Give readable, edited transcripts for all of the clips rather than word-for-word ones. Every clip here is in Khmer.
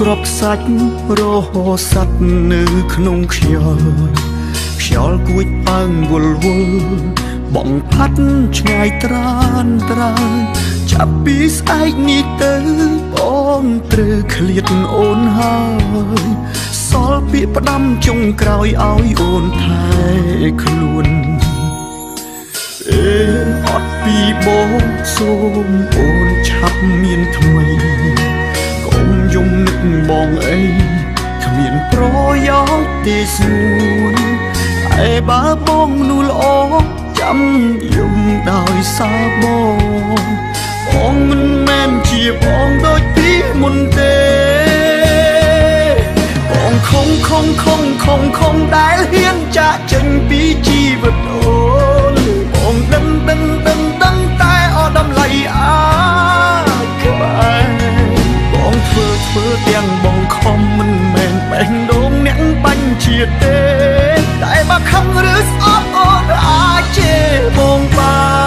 ក្របខ្សាច់រហសัตว์នៅក្នុងខ្យល់ខ្យល់គួចប៉ើងវល់វល់បងផាត់ឆ្ងាយត្រានត្រើយចាប់ពីស្អែកនេះទៅបងត្រូវឃ្លាតអូនហើយសល់ពាក្យផ្ដាំចុងក្រោយឲ្យអូនថែខ្លួនអេអត់ពីបងសូមអូនឆាប់មានថ្មីកុំយំនឹកបងអីគ្មានប្រយោជន៍ទេស្ងួនតែបើបងនោះល្អចាំយំដោយសារបងបងមិនមែនជាបងដូចពីមុនទេបងខំខំខំខំខំដែលហ៊ានចាកចេញពីជីវិតអូនបងដឹងដឹងដឹងដឹងតែអត់តម្លៃអាចក្បែរបងធ្វើធ្វើទាំងបងខំមិនមែនបេះដូងអ្នកបាញ់ជាតិទេតែបើខឹងឬស្អប់អូនអាចជេរបងបាន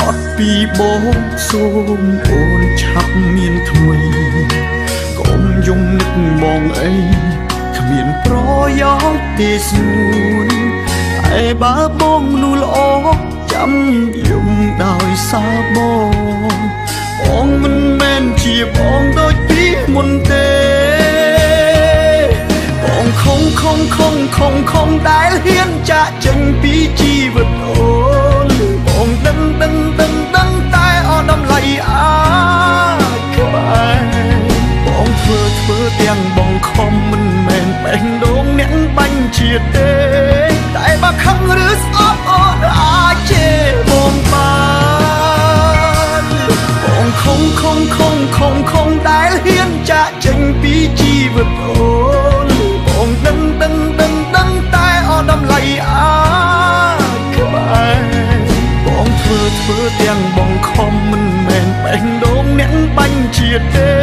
អត់ពីបងសូមអូនឆាប់មានថ្មីកុំយំនឹកបងអីគ្មានប្រយោជន៍ទេស្ងួនតែបើបងនោះល្អចាំយំដោយសារបងបងមិនមែនជាបងដូចពីមុនទេបងខំខំខំខំខំដែលហ៊ានចាកចេញពីជីវិតអូនបងដឹងដឹងដឹងដឹងតែអត់តម្លៃអាចក្បែរបងធ្វើធ្វើទាំងបងខំមិនមែនបេះដូងអ្នកបាញ់ជាតិទេតែបើខឹងឬស្អប់អូនអាចជេរបងបានបងខំខំខំខំខំដែលហ៊ានចាកចេញពីជីវិតអូនបងដឹងដឹងដឹងដឹងតែអត់តម្លៃអាចក្បែរបងធ្វើធ្វើទាំងបងខំមិនមែនបេះដូងអ្នកបាញ់ជាតិទេ